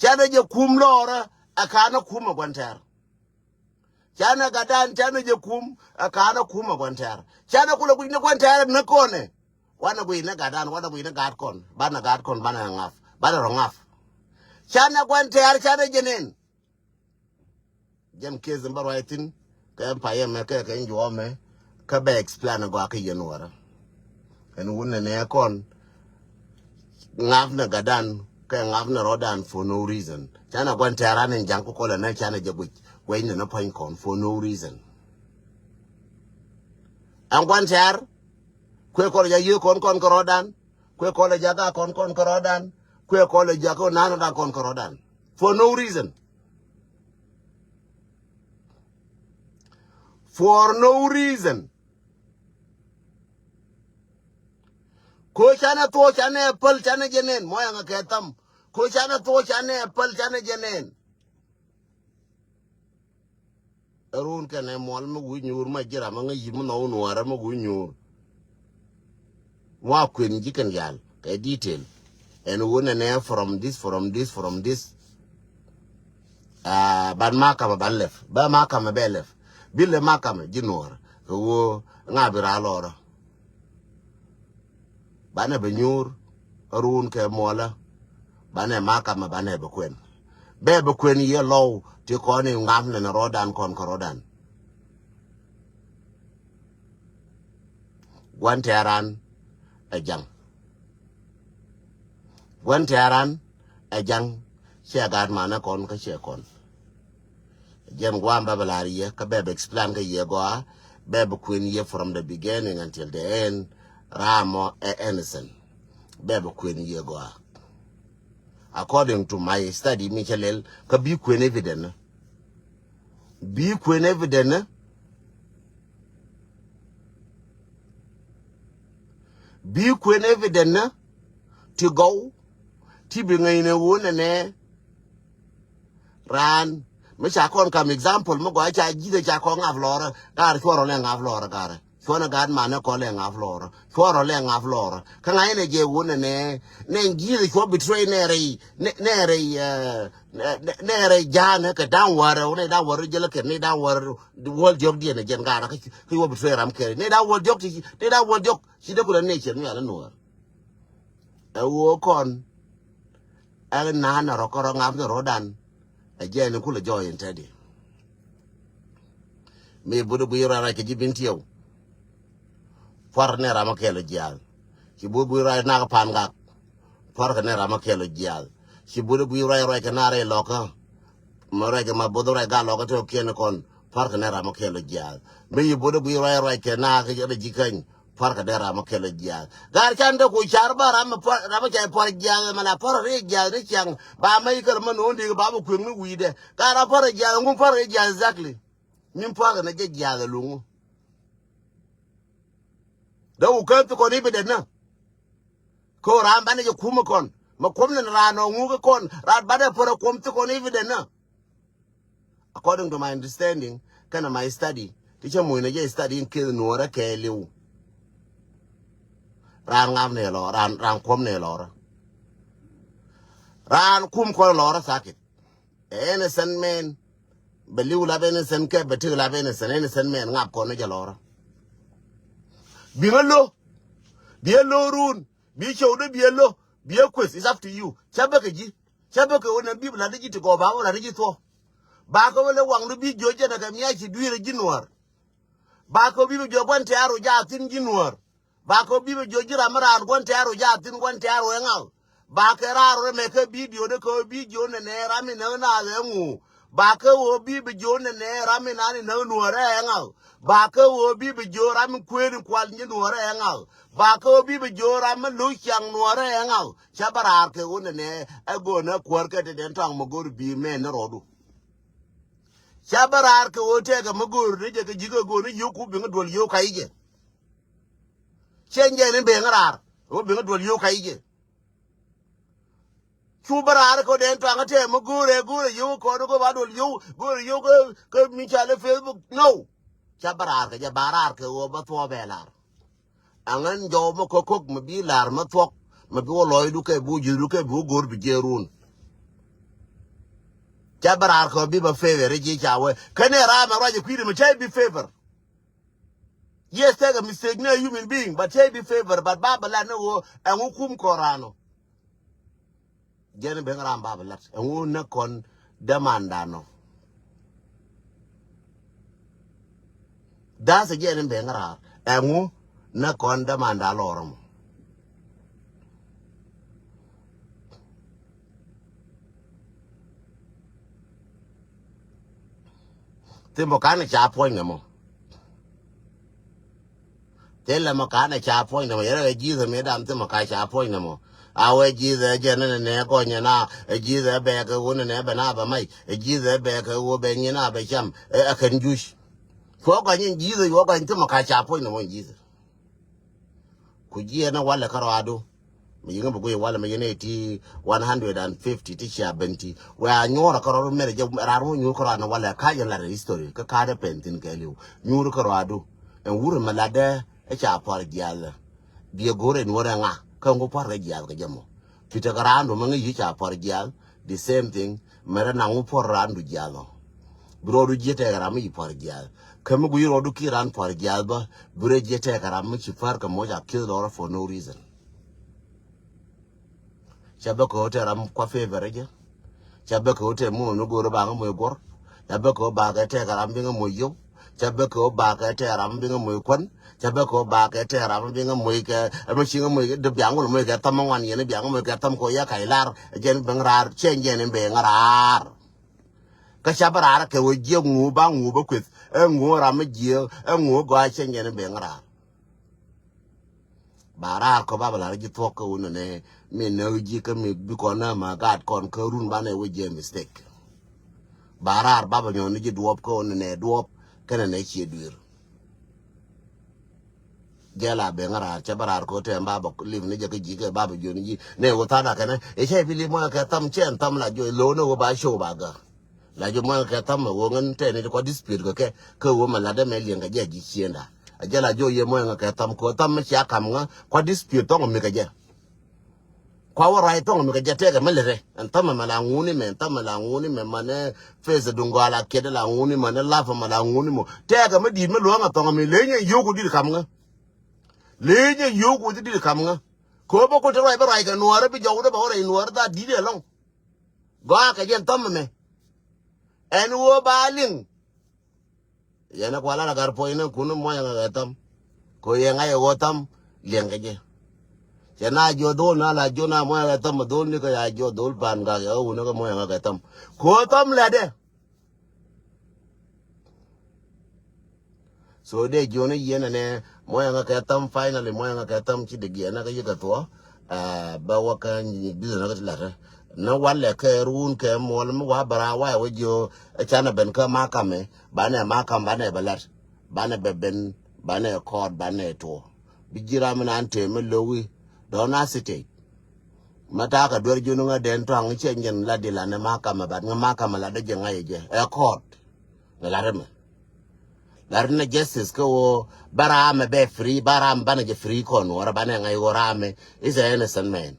Canɛ jɛ kum lɔɔrä ɛ ka̱n ɛ kum ɛ gua̱n tɛɛr. Canɛ gatdan canɛ jɛ kum ɛ ka̱n ɛ kum ɛ gua̱n tɛɛr. Canɛ kulɛ guic ni gua̱n tɛɛr ni kɔnɛ. Wanɛ guic ni gatdan wanɛ guic ni gat kɔn banɛ gat kɔn banɛ ŋap banɛ rɔ ŋap. Canɛ gua̱n tɛɛr canɛ jɛ nɛn. Jɛn case in bä ruac thi̱n kɛ ɛn payɛ mɛ kɛ kɛ ɛn juɔmɛ kä bɛ explain gɔaa kä yɛn wärä. Ɛn wun nɛ nɛ kɔn ŋap nɛ gatdan kɛ ŋap nɛ rɔ̱dan for no reason. Canɛ gua̱n tɛɛran in ja̱ŋ kä kɔlɛ nɛ canɛ jɛ guic guɛc nɛ nɛ pua̱ny kɔn for no reason. Ɛn gua̱n tɛɛr kuɛ kɔlɛ jɛ yiëë kɔn kɔn kä rɔ̱dan kuɛ kɔlɛ jɛ gaa kɔn kɔn kä rɔ̱dan kuɛ kɔlɛ jɛ kä nanɔdan kɔn kä rɔ̱dan for no reason. For no reason. Ko canɛ thuɔ̱k canɛ päl canɛ jɛ nɛn mɔyɛ ŋa kɛ tham. Ko canɛ thuɔ̱k canɛ päl canɛ jɛ nɛn. Run kɛnɛ muɔl mi wi̱i̱ nyuur ma ji̱ ram mi ŋäc yi̱ mi nhɔw nuɔɔrä mi wi̱i̱ nyuur. Wa kuën ji̱ kɛn yal kɛ detail. Ɛn wun ɛnɛ from this from this from this. Aa ban makamɛ ban lɛp bɛ makamɛ bɛ lɛp. Bi lɛ makamɛ ji̱ nuɔɔrä kɛ woo ŋa bi raa lɔɔrä. Banɛ bɛ nyuur run kɛ muɔlä. Banɛ makamɛ banɛ bɛ kuɛn bɛ bɛ kuɛn yɛ lɔw ti kɔn i̱ ŋam nɛn rɔɔdan kɔn kɛ rɔɔdan. Gua̱n tɛɛran ɛ jaŋ. Gua̱n tɛɛran ɛ jaŋ. Ciɛ gaat manɛ kɔn kä ciɛ kɔn. Jɛn guam bɛ bɛ lar yɛ kä bɛ bɛ explain kä yɛ gɔaa. Bɛ bɛ kuɛn yɛ from the beginning until the end. Ramɔ ɛ innocent. Bɛ bɛ kuɛn yɛ gɔaa. According to my study mi cɛ lɛl kä bi kuɛn evident. Bi kuɛn evident Bi kuën evident ni ti gɔw ti bi ŋäcnɛ wun nɛ nɛ. Raan mi ca kɔn kam example mi gɔaa ca ji̱th ca kɔn ŋap lɔɔrä. Gaar cuɔrɔ lɛ ŋap lɔɔrä gaarä. Cuɔnɛ gaat manɛ kɔ lɛ ŋap lɔɔrä. Cuɔrɔ lɛ ŋap lɔɔrä. Kä ŋa̱cnɛ jɛ wun nɛ nɛ. Nɛ ji̱th cuɔ betray nɛ rɛy, nɛ, nɛ rɛy, eh, nɛ, nɛ, nɛ rɛy ja̱a̱nɛ kɛ da̱ŋ wärä, nɛ da̱ŋ wärä jälä kɛ, nɛ da̱ŋ wärä wäl diɔ̱k diɛn ɛ jɛn gaarä kä, kä cuɔ betray ram kɛɛl. Nɛ da̱ŋ wäl diɔ̱k ti, nɛ da̱ŋ wäl diɔ̱k ci dee kulɛ nɛ cɛn mi alɛ nuɔɔr. Ɛ ɣöö kɔn, ɛ naan ɛ rɔ kärɔ ŋa̱p ni rɔ̱dan. Ɛ jɛn in kulɛ jɔɔc in tɛdi. Mi budi guiy ruac ruac kɛ ji̱ bin tiɛw. Puar nɛ ram ɛ kɛl ɛ jiath. Ci budi guiy ruac nak pan gak. Puar kɛ nɛ ram ɛ kɛl ɛ jiath. Ci budi guiy ruac ruac kɛ na rɛy lɔkä. Mɛ ruac kɛ ma both ruac gal lɔkä tɛ kiɛn kɔn. Puar kɛ nɛ ram ɛ kɛl ɛ jiath. Mi yi budi guiy ruac ruac kɛ na kɛ jɛ ji̱ käny. Puar kɛ dee ram ɔ kɛl ɔ jiaath. Gaar can dee ku car ba ram ɔ puar, ram ɔ ca puar jiaath, mɛ la puar ri jiaath ni ciaŋ. Ba mɛ ikɛl mɛ no̱o̱ŋ dik ba bɛ kueŋ ni wi̱i̱dɛ. Gaar a puar jiaath, ŋu puar ri jiaath exactly. Min puar kɛ ni jɛ jiaath ɛ luŋu. Dee ku kään thi kɔn i̱ bi dɛn na. Ko ram banɛ jɛ kum kɔn. Mɛ kuɔm ni ran ɔ ŋu kɛ kɔn. Ran banɛ puar ɛ kuɔm thi kɔn i̱ bi dɛn na. According to my understanding, kɛnɛ my study, ti cɛ muc nɛ jɛ study in keth nuɔrɛ kɛɛliw. Ran ŋam nɛ lɔ, ran, ran kuɔm nɛ lɔrä. Ran kum kɔn lɔrä sakit. Innocent man, bɛ liw lap innocent kɛ, bɛ tik lap innocent, innocent man ŋap kɔn ni jɛ lɔrä. Biŋä lo, biɛ lo run, biɛ cɛw dee biɛ lo, biɛ kueth, it's up to you. Cä bä kɛ ji̱. Cä bä kɛ ɣöö nɛ bi bi la̱t ji̱ ti gɔw ba wä la̱t ji̱ thuɔ̱k. Ba kɛ wä lɛ waŋdu bi jiö jɛn ɛ kɛ miac ci dui̱r ji̱ nuäär. Ba kɛ wä bi bi jiö gua̱n tɛ̈r ru jaa thi̱n ji̱ nuäär. Ba kɛ wä bi bi jiö ji̱ ram mi raan gua̱n tɛ̈r ru jaa thi̱n gua̱n tɛ̈r ru ɛ ŋa̱th. Ba kɛ raar ru rɛ mɛ kɛ bidio ni kɛ wä bi jiö nɛ nɛ ram mi näk naath ɛ ŋu. Ba kɛ wä bi bi jiö nɛ nɛ ram mi naan ni näk nuäär ɛ ŋa̱th. Ba kɛ wä bi bi jiö ram mi kuëën kual ji̱ nuäär ɛ ŋa̱th. Ba kɛ wä bi bi jiö ram mi lo̱c ciaŋ nuäär ɛ ŋa̱th. Cä bä raar kɛ ɣöö nɛnɛ ɛ go̱o̱n ɛ kuäär kɛ te dɛn tɔ̱a̱ŋ mi go̱o̱r bi̱i̱ mɛn ni rɔɔdu. Cä bä raar kɛ ɣöö tɛkɛ mi go̱o̱r ni jɛ kɛ ji̱ kɛ go̱o̱r ni yio̱w ku bi̱ŋ duɔl yio̱w kac jɛ. Cɛ jɛn in ben raar ɣöö bi̱ŋ duɔl yio̱w kac jɛ. Cu bä raar kɛ ɣöö dɛn tɔ̱a̱ŋ ɛ tɛk mi go̱o̱r ɛ go̱o̱r ɛ yio̱w kɔn kɛ ba duɔl yio̱w go̱o̱r ɛ yio̱w kɛ, kɛ mi ca lɛ Facebook. No. Cä bä raar kɛ jɛ ba raar kɛ ɣöö bä thuɔ̱ɔ̱p ɛ lar. Aŋän jɔw mɛ ko̱k ko̱k mɛ bi lar mɛ thuɔ̱k mɛ bi wä lɔcdu kɛ bi wä ji̱thdu kɛ bi wä go̱r bi jiɛɛr run. Ca bä raar kɛ bi bä favor ji̱ ca wee kɛn ɛ raar mɛ ruac ɛ kui̱dɛ mɛ ca bi favor. Yes, take a mistake ni a human being but ca bi favor but ba bä lat ni ɣöö ɛŋu kum kɔn raan ɔ. Jɛn ben ram bap lat ɛŋu näk kɔn dämandan ɔ. Da̱th jɛn ben raar ɛŋu näk kɔn dämandan lɔr ɛmɔ. Thimɔ kanɛ ca puɔ̱ny nɛ mɔ. Thilɛ mɔ kanɛ ca puɔ̱ny nɛ mɔ yɛrɛ kɛ ji̱th mi dam thimɔ ka ca puɔ̱ny nɛ mɔ. A wee ji̱th ɛ jɛ nɛ nɛ nɛ gɔnyɛ na ɛ ji̱th ɛ bɛ kɛ wun nɛ bɛ na bɛ may ɛ ji̱th ɛ bɛ kɛ wun bɛ nyi na bɛ cam ɛ kɛn juc. Cuɔ gɔny in ji̱th ɛ cuɔ gɔny thimɔ ka ca puɔ̱ny nɛ mɔ in ji̱th. Ku jiɛn ɛ walɛ kärɔadu. Mi yiŋä bi guiy walɛ mi yɛn ɛ ti one hundred and fifty ti cia ben ti wɛ a nyuɔrɛ kärɔadu mɛrɛ jɛ rar wä nyuur kärɔadu walɛ ka yɛn lat history kä ka̱dɛ pɛn thin kɛɛliw nyuur kärɔadu. Ɛn wurɛ mi latdɛ ɛ ca puar jiathɛ. Biɛ go̱r ɛn wärɛ ŋa kä ŋu puar kɛ jiath kɛ jɛ mɔ. Pi tekɛ raandu mi ŋä yi̱ ca puar jiath the same thing. Mɛrɛ naŋ wä puɔr raandu jiath ɔ. Bi rɔɔdu jiɛ tɛkɛ ram mi yi puɔr jiath. Kä mi guiy rɔɔdu ki ran puɔr jiath bä bi rɛ jiɛ tɛkɛ ram mi ci puɔr kɛ moc a kieth lɔrɔ for no reason. Ca bä kɛ wä tɛ ram kua favor jɛ. Ca bä kɛ wä tɛ mu mi go̱o̱r ba ŋä moc guɔr. Ca bä kɛ wä ba kɛ tɛkɛ ram bi ŋä moc yio̱w. Ca bä kɛ wä ba kɛ tɛkɛ ram bi ŋä moc kuän. Ca bä kɛ wä ba kɛ tɛkɛ ram bi ŋä moc kɛ ɛmɛ ci ŋä moc kɛ dee biaŋ wä moc kɛ tham ŋuan yɛn biaŋ moc kɛ tham kɛ wä ya kac lar. Jɛn ben raar cɛ jɛn ben raar. Kä ca bä raar kɛ wä jiɛ ŋu ba ŋu bä kueth ɛ ŋu ram mi jiɛ ɛ ŋu gɔaa cɛ jɛn ben raar. Ba raar kɔ ba bä lar ji̱ thuɔk kä wun nɛ mi näk ji̱ kä mi bi kɔn nä ma gaat kɔn kä run banɛ wä jiɛ mistake. Ba raar ba bä nyɔn ni ji̱ duɔp kä wun nɛ duɔp kɛnɛ nɛ ciɛ duer. Jɛ la ben raar, cɛ bä raar ko tɛm ba bä liv ni jɛ kä ji̱ kɛ ba bä jiön ji̱. Nɛ wä tha̱a̱n a kɛnɛ, ɛ cɛ bi liv muɔ̱ɔ̱n kɛ tham cɛ ɛn tham la jiɔ, lo̱o̱n ɛ wä ba show ba gä. La jiɔ muɔ̱ɔ̱n kɛ tham ɛ wä ŋän tɛn ni kua dispute kɛ kɛ, kɛ wä mɛ lat dɛ mɛ liɛŋ kɛ jɛ ji̱ ciënda. A jɛ la jiɔ yɛ muɔ̱ɔ̱n kɛ tham ko tham mɛ cia kam ŋä, kua dispute thɔŋ mi kɛ jɛ. Kua wä ruac thɔŋ mi kɛ jɛ tɛkɛ mi lirɛ. Ɛn tham mɛ la ŋuni mɛ, ɛn tham mɛ la ŋuni mɛ, mɛ nɛ face duŋ gɔal a kiɛt la ŋuni mɛ, nɛ laf mɛ la ŋuni mɔ. Tɛkɛ mi di̱i̱t mi luɔ̱ŋ a thɔŋ mi, leny yɛ yio̱o̱k wä di̱t kam ŋä. Leny yɛ yio̱o̱k wä di̱t kam ŋä. Kɛ wä bä kun te ruac bä ruac kɛ nuɔɔrä bi jɔwdä bä wä rɛy nuɔɔrä dha di̱t ɛlɔŋ. Gɔaa kɛ jɛn thɔm ɛmɛ. Ɛn ɣöö ba liŋ. Yɛn ɛ kuala la gar puɔ̱ny ni kun muɔ̱ny ŋa kɛ thɔm. Kɛ yɛ ŋa̱c ɛ ɣöö thɔm liɛŋ kɛ jɛ. Cɛ na jiɔ dho̱l na la jiɔ na muɔ̱ny ŋa kɛ thɔm ɛ dho̱l ni kɛ ya jiɔ dho̱l pan gak yɛ ɣöö wun ni kɛ muɔ̱ny ŋa kɛ thɔm. Kɛ ɣöö thɔm lɛtdɛ. So dee jiɔni yɛn ɛnɛ muɔyɛ ŋa kɛ tham finally muɔyɛ ŋa kɛ tham ci dee giɛn ɛ kä yikɛ thuɔ. Bɛ wä kä business kä ti la̱t ni walɛ kɛ run kɛ muɔl mi wa bɛ raa wa wä jiɔ. Ɛ canɛ ben kä makam ɛ banɛ makam banɛ bɛ la̱t banɛ bɛ ben banɛ kɔɔt banɛ tuɔ. Bi ji̱ ram mi nan tëë mi lo̱wi dɔ̱n a sitic. Mä ta̱a̱ kɛ duer ji̱ nuŋä den tɔ̱a̱ŋ cɛ nyin la di la ni mahakama bat ŋä mahakama la dee jɛ ŋa̱c jɛ ɛ court. Ni la rimɛ la ri ni justice kä ɣöö bä raamɛ bɛ free bä raamɛ banɛ jɛ free kɔn wärä banɛ ŋa̱c ɣöö raamɛ is a innocent man.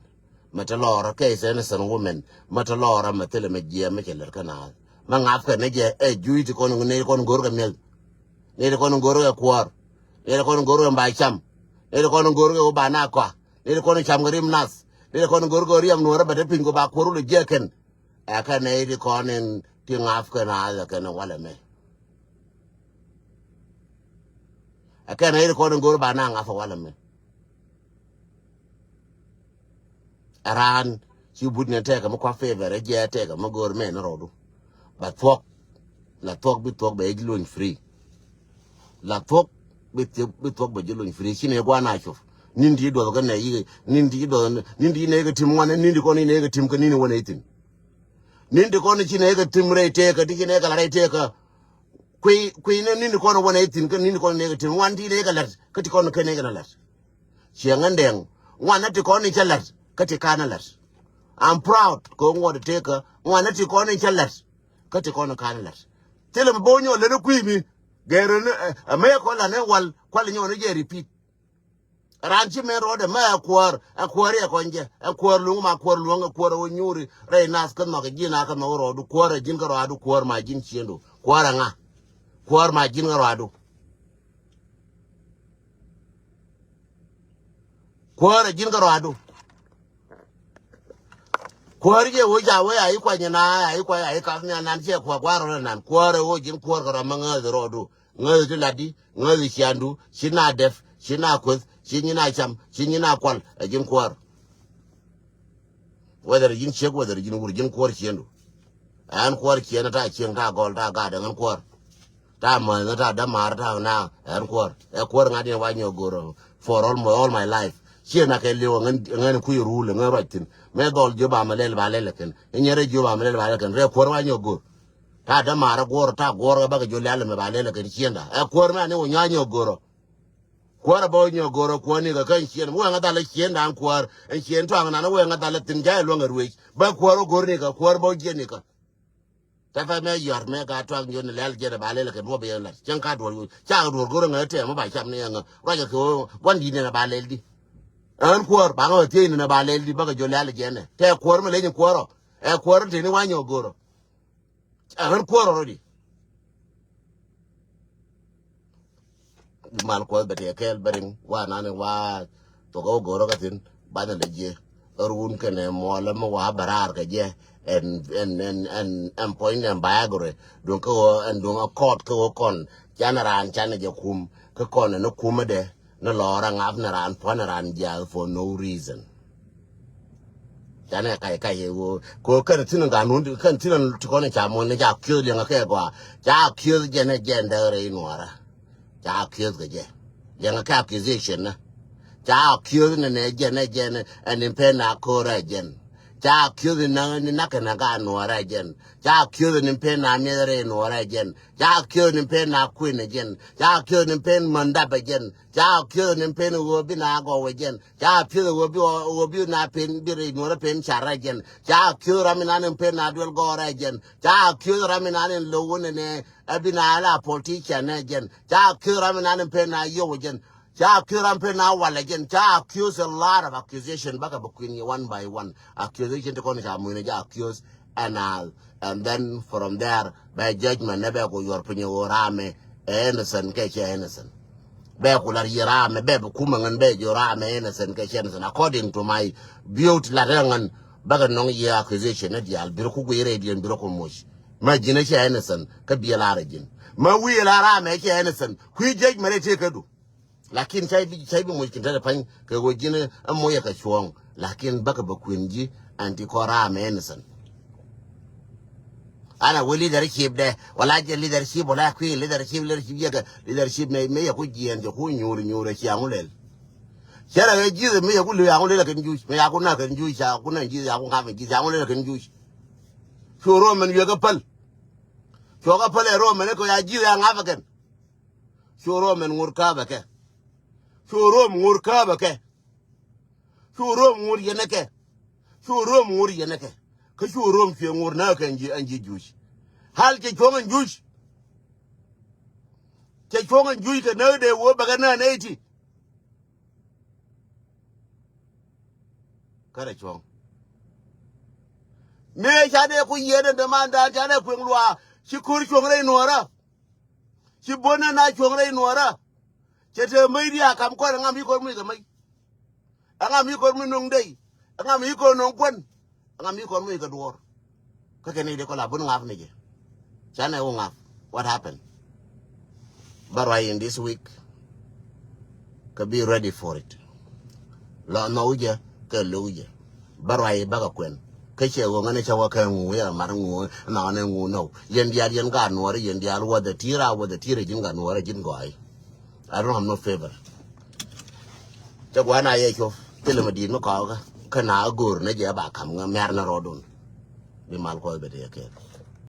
Mä te lɔɔrä kɛ is a innocent woman mä te lɔɔrä mä thilɛ mä jiɛɛm mä cɛ lät kä naath. Mä ŋa̱p kɛ ni jɛ ɛ juic ti kɔn ni kɔn go̱r kɛ mi̱eth. Ni ti kɔn go̱r kɛ kuɔɔr. Ni ti kɔn go̱r kɛ mba cam. Ni ti kɔn go̱r kɛ wä ba na kɔa. Ni ti kɔn cam kɛ rim nath. Ni ti kɔn go̱r kɛ riɛm nuɔ̱ɔ̱rä bɛ te piny kɛ ba kuɔr wä lɛ jiɛk kɛn. Ɛ kɛ nɛ ti kɔn in ti ŋa̱p kɛ naath ɛ kɛn walɛ mɛ. Ɛ kɛn ɛ ti kɔn go̱r ba na ŋa̱p ɛ walɛ mɛ. Ɛ raan ci but ni tɛkɛ mi kua favor ɛ jɛ tɛkɛ mi go̱o̱r mɛ ni rɔɔdu. Ba thuɔk la thuɔk bi thuɔk bɛ ji̱ lony free. La thuɔk bi thuɔk bi thuɔk bɛ ji̱ lony free ci ni guan a cup. Nin ti duɔth kä nɛ yik nin ti duɔth nin ti nɛ yik tim ŋuan nin ti kɔn ni nɛ yik tim kä nin wä nɛ ithin. Nin ti kɔn ci nɛ yik tim rɛy tɛkɛ ti ci nɛ yik la rɛy tɛkɛ. Kui̱ kui̱ ni nin ti kɔn wä nɛ ithin kä nin ti kɔn nɛ yik tim ŋuan ti nɛ yik lɛt kä ti kɔn kɛ nɛ yik lɛt. Ciɛ ŋän dɛŋ ŋuan ni ti kɔn ni cä lɛt kä ti kan lɛt. I'm proud kɛ ŋuɔt ti kä ŋuan ni ti kɔn ni cä lɛt kä ti kɔn kan lɛt. Thilɛ mi bo̱o̱ nyɔɔl leni kui̱ mi gɛr ni ɛ mɛ kɔn la ni wal kual nyɔɔl ni jɛ repeat. Raan ci mɛn rɔɔdɛ mɛ ɛ kuäär ɛ kuäär yɛ kɔn jɛ ɛ kuäär luŋ ma kuäär luŋ ɛ kuäär ɛ wä nyuuri rɛy nath kä nhɔk ɛ ji̱n a kä nhɔk rɔɔdu kuäär ɛ ji̱n kä rɔɔdu kuäär ma ji̱n ciëndu kuäär ɛ ŋa. Kuäär ma ji̱n kä rɔɔdu. Kuäärä ji̱n kä rɔadu. Kuäärä jɛ wä ca wä a i̱ kuany na a i̱ kuany a i̱ kap ni anan cɛ kuäär gua̱a̱r rɔ nan kuäärä wä ji̱n kuäär kä rɔ ma ŋääth rɔɔdu. Ŋääth ti latdi ŋääth ciandu ci na dɛp ci na kueth ci nyi na cam ci nyi na kual ɛ ji̱n kuäär. Whether ji̱n ciek whether ji̱n wur ji̱n kuäär ciendu. Ɛn kuäär cienä ta cieŋ ta gɔl ta gat ɛn kuäär. Ta mäthä ta dämaar ta na ɛn kuäär ɛ kuäär ŋa̱t yɛn wa nyɔk go̱r for all my, all my life. Ciɛ na kɛ liw ɛŋɛn kui̱ rul ɛŋɛn ruac thi̱n mɛ dhɔl jiö ba mɛ lɛl ba lɛl ɛkɛn inyɛrɛ jiö ba mɛ lɛl ba lɛl ɛkɛn rɛ kuäär wa nyɔk go̱r. Ta dämaar ɛ guɔr ta guɔr ɛ bakɛ jiö lɛl mɛ ba lɛl ɛkɛn ciɛnda ɛ kuäär mɛ ani wä nyɔ a nyɔk go̱r. Kuäär ɛ bä wä nyɔk go̱r ɛ kuäär ni kɛ kä ɛn ciɛn wä ɛŋɛ dhal ɛ ciɛnda ɛn kuäär ɛn ciɛn tɔaŋ nan wä ɛŋɛ dhal ɛ thi̱n ja̱ ɛ luäŋ ɛ ruëc bä kuäär wä go̱r ni kɛ kuäär bä wä jiɛn ni kɛ. Tɛpɛ mɛ yɔ̱a̱r mɛ ka tuak nyuɔ̱n ni lɛl jiɛn ɛ ba lɛl kɛ duɔ̱p yɛn la̱t cäŋ ka duɔ̱r yo̱o̱ cakɛ duɔ̱r go̱r ŋäth tɛm mi ba cam ni ɛŋä ruacɛ kɛ ɣöö gua̱n di̱t nɛn ɛ ba lɛl di. Ɛn kuäär ba ŋä thiec nɛn ɛ ba lɛl di bäkɛ jiɔ lɛl jiɛn ɛ tɛ kuäär mi leny kuäär ɔ ɛ kuäär teni wa̱nyɛ go̱r ɔ. Ɛn kuäär ɔ rɔ di. Mal kuɔth bɛ tiɛ kɛɛl bɛ riŋ wa nani wa thok ɛ wä go̱rä kä thi̱n banɛ lɛ jiɛ. Ɛ run kɛnɛ muɔlä mi wa bɛ raar kɛ jɛ. Ɛn ɛn ɛn ɛn ɛn puɔ̱ny nɛ ba agre duŋ kä ɣöö ɛn duŋ ɛ kɔɔt kä ɣöö kɔn canɛ raan canɛ jɛ kum kä kɔn ɛn ɛ kumä dɛ. Ni lɔɔr aŋap ni raan puɔ̱n ni raan jiaath for no reason. Canɛ kac kac ɛ ɣöö kɛ ɣöö kɛn thi̱n ŋa̱n wun kɛn thi̱n ti kɔn ca muɔ̱n ni ca kiöth liɛŋɛ kɛ gɔaa ca kiöth jɛn ɛ jɛn däk rɛy nuɔɔrä. Ca kiöth kɛ jɛ liɛŋɛ kɛ accusation ni ca kiöth ni nɛ jɛn ɛ jɛn ɛn in pen a ko̱rä ɛ jɛn. Ca accuse ni naŋ ni nakɛ na ka nuɔrɛ jɛn. Ca accuse ni pen na miɛth rɛ nuɔrɛ jɛn. Ca accuse ni pen na kuin jɛn. Ca accuse ni pen mandap jɛn. Ca accuse ni pen ɣöö bi na gɔw jɛn. Ca accuse ɣöö bi, ɣöö bi na pen bi rɛ nuɔrɛ pen carɛ jɛn. Ca accuse ram mi na ni pen na duel gɔrɛ jɛn. Ca accuse ram mi na ni low wun ni ɛ bi na la politician ɛ jɛn. Ca accuse ram mi na ni pen na yow jɛn. Ca accuse ram pen na walɛ jɛn. Ca accuse a lot of accusation. Bakɛ bɛ kuin yɛ one by one. Accusation ti kɔn ca muini ca accuse. And, uh, and then from there, bɛ judgment nɛ bɛ ku yuɔr piny ɣöö ramɛ ɛ innocent kɛ cɛ innocent. Bɛ ku lar yɛ ramɛ, bɛ bi kumɛ ŋän bɛ jɛ ramɛ innocent kɛ cɛ innocent. According to my view ti lat ɛ ŋän, bakɛ nɔŋ yɛ accusation ni diaal, bi rɛ ku guiy rɛy diɛn, bi rɛ ku moc. Ma ji̱n ɛ cɛ innocent kä biɛ lar ɛ ji̱n. Ma wi̱i̱ lar ramɛ cɛ innocent. Kui̱ judgment rɛy tëë kädu. Lakin cay bi, cay bi moc kin te pany kɛ ɣöö ji̱n ɛ moc ɛ kɛ cuɔ̱ɔ̱ŋ. Lakin bäkɛ bä kuën ji̱ ɛn ti kɔn raam ɛ innocent. Ana wee leadership dɛ, wala jɛ leadership, wala kui̱ leadership, leadership yɛ kɛ leadership mɛ, mɛ yɛ ku jiɛɛn jɛ ku nyuur, nyuur ɛ ci aŋu lɛl. Cɛ rɛ kɛ ji̱th mɛ yɛ ku lëë aŋu lɛl ɛ kɛn juuc, mɛ ya ku na kɛn juuc, ca ku na ji̱th ya ku ŋa̱p ji̱th aŋu lɛl ɛ kɛn juuc. Cu room mɛn wiɛ kɛ päl. Cuɔ kɛ päl ɛ room mɛn kɛ ya ji̱th ya ŋa̱p ɛ kɛn. Cu room mɛn ŋur kääpɛ kɛ. Cu room ŋur kääpɛ kɛ. Cu room ŋur yɛnɛ kɛ. Cu room ŋur yɛnɛ kɛ. Kä cu room cuɛ ŋur nääk kɛ ɛn ji̱, ɛn ji̱ juuc. Hal cɛ cuɔ̱ŋ ɛn juuc. Cɛ cuɔ̱ŋ ɛn juuc kɛ nääk dee wee bɛ kɛ nääk nɛy ti. Kärɛ cuɔ̱ŋ. Mëë ca dee ku yiëëdɛ dämandan ca dee kueŋ luaak ci ko̱r cuɔ̱ŋ rɛy nuɔ̱ɔ̱rä. Ci buɔ̱n na cuɔ̱ŋ rɛy nuɔ̱ɔ̱rä. Cɛ te mäc diaal kam kɔn ɛŋa mi kɔn muc kɛ mäc. Ɛŋa mi kɔn muc no̱ŋ dey. Ɛŋa mi kɔn no̱ŋ kuän. Ɛŋa mi kɔn muc kɛ duɔ̱ɔ̱r. Kä kɛ ni di kɔn la bun ŋa̱p ni jɛ. Canɛ wä ŋa̱p. What happened? Bä ruac in this week. Kä be ready for it. Lɔ nhɔw jɛ kɛ lo̱k jɛ. Bä ruac i̱ bäkɛ kuɛn. Kä cɛ ɣöö ŋäni cä wä kɛ ŋu yɛ mar ŋu nhɔk ni ŋu nhɔw. Yɛn diaal yɛn ka nuɔɔri yɛn diaal wädhɛ ti̱i̱r a wädhɛ ti̱i̱r ji̱n ka nuɔɔri ji̱n gɔaayi. I don't have no favor. Cɛ gua̱a̱n a yɛ cuɔp thilɛ mi di̱i̱t mi kɔɔkä. Kä na go̱o̱r ni jɛ ba ka̱m ŋä miar ni rɔɔdun. Bi mal kuɔth bɛ ti yɛ kɛɛl.